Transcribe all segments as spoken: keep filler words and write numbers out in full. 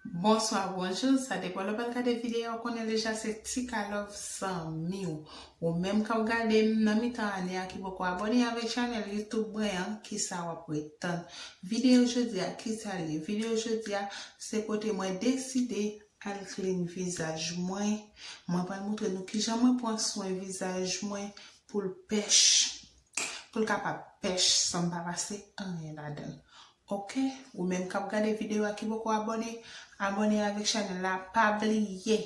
Bonswa, bonjou, sa depann lè w pral gade videyo a, ou konnen deja se Tika Love zanmi w. Ou menm k ap gade m nan mitan ane a ki poko abòne avèk chanèl YouTube mwen an, kisa w ap ret tann? Videyo jodi a, kisa l ye? Videyo jodi a, se kote mwen deside al clean vizaj mwen. Mwen pral montre nou kijan mwen pran swen vizaj mwen pou l pèch, pou l kapab pèch san m pa pase anyen ladan l. Oke, ou menm k ap gade videyo a ki poko abòne, abòne avèk chanèl la. Pa bliye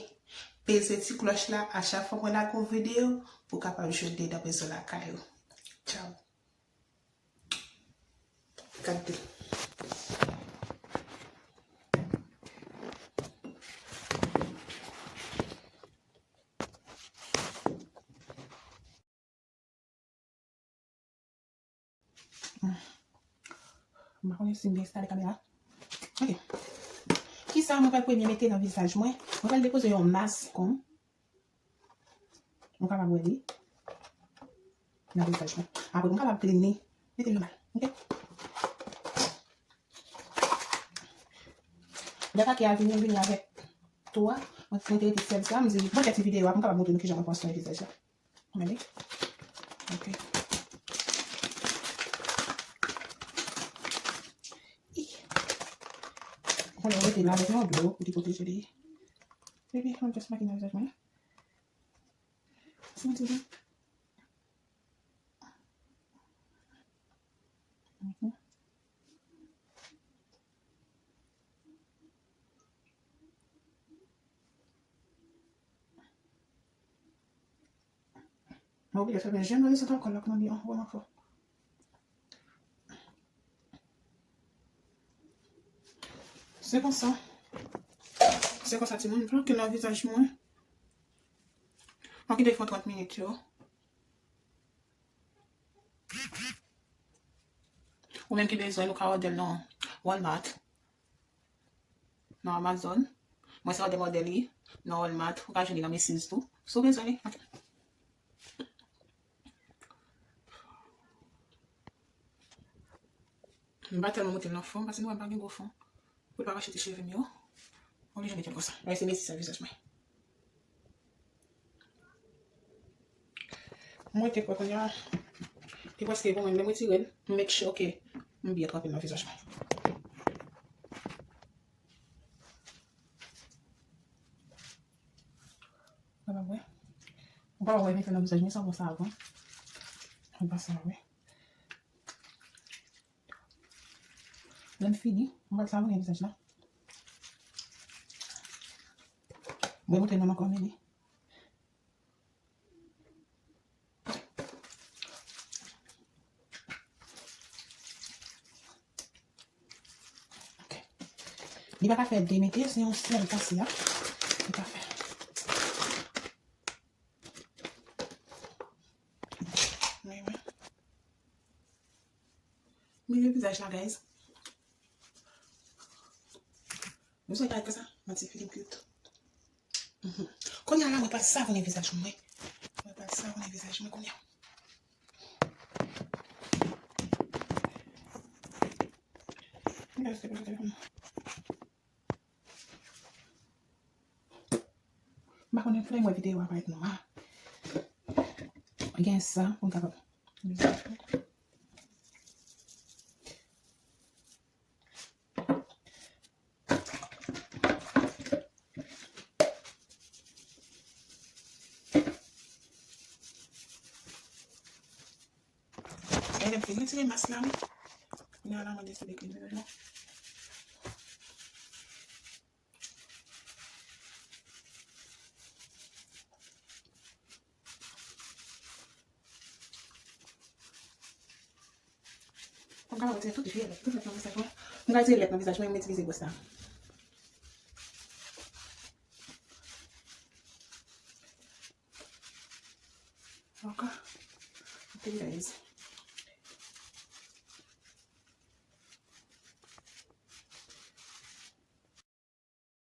peze ti klòch la a chak fwa mwen lage yon videyo pou w kapab jwenn li nan bezwen lakay ou. Tchaw. Gade. M pa konnen si m byen enstale kamera. Ok. Kisa mwen pral premye mete nan vizaj mwen? Mwen pral depoze yon mas kòm ou kapab wè li nan vizaj mwen. Apre, mwen kapab clean li. Mete l nòmal. Ok? Lè pake a vini, vini avèk tou a. Mwen, mwen te rete sèl sa. M di, mwen fè ti videyo a pou m kapab montre nou kijan mwen pran swen vizaj la. Gade. Ok. Ih. Konnen w mete l avèk yon dlo pou li pwoteje li. Baby, mwen just make nan vizaj mwen. Santi sa? Mhm. Mwen oblije fèmen je m, mwen santi ankò lòk nan li an vrèman fò. Se konsa. Se konsa, timoun. Flanke nan vizaj mwen. Mwen kite fè trant minit yo. Ou menm ki bezwen, nou ka òdè l nan Walmart, nan Amazon. Mwen se òdè m òdè li nan Walmart. Ou ka jwenn li nan Macy's tou, si w bezwen li. Ok. M pa tèlman monte l nan fon, paske nou wè m pa gen gwo fon. Pou l pa rache ti cheve m yo. Oblije mete l konsa. Bagay se mesi sa vizaj mwen. Mwen te kwè kounye a, li prèske bon, men lè m retire l, m make sure ke m byen tranpe l nan vizaj mwen. Ou kapab wè. Ou kapab wè m fè nan vizaj mwen san bon sa avan. Ou pa sa wè. Lè m fini, m pral savounen vizaj la. Mwen montre nou ankò, men li. Ok. Li pa ka fè de mete, se yon sèl pase a. Li ka fè. Wi, wi. Mete vizaj la, guys. Vizaj la, sa, manti, figi m cute. Mhm. Kounye a la, mwen pral savounen vizaj mwen. Mwen pral savounen vizaj mwen kounye a. Guys, se pa telefòn. M pa konnen, fòk mwen videyo a parèt nwa. Gen sa, pou m kapab. Gade, m fin retire mas la, wi. Kounye a la, mwen deside clean vizaj mwen. Mwen ka retire tout je lèt, tout lèt nan vizaj mwen. Mwen ka retire lèt nan vizaj mwen, mwen itilize bwòs la. Ok. Ok, guys.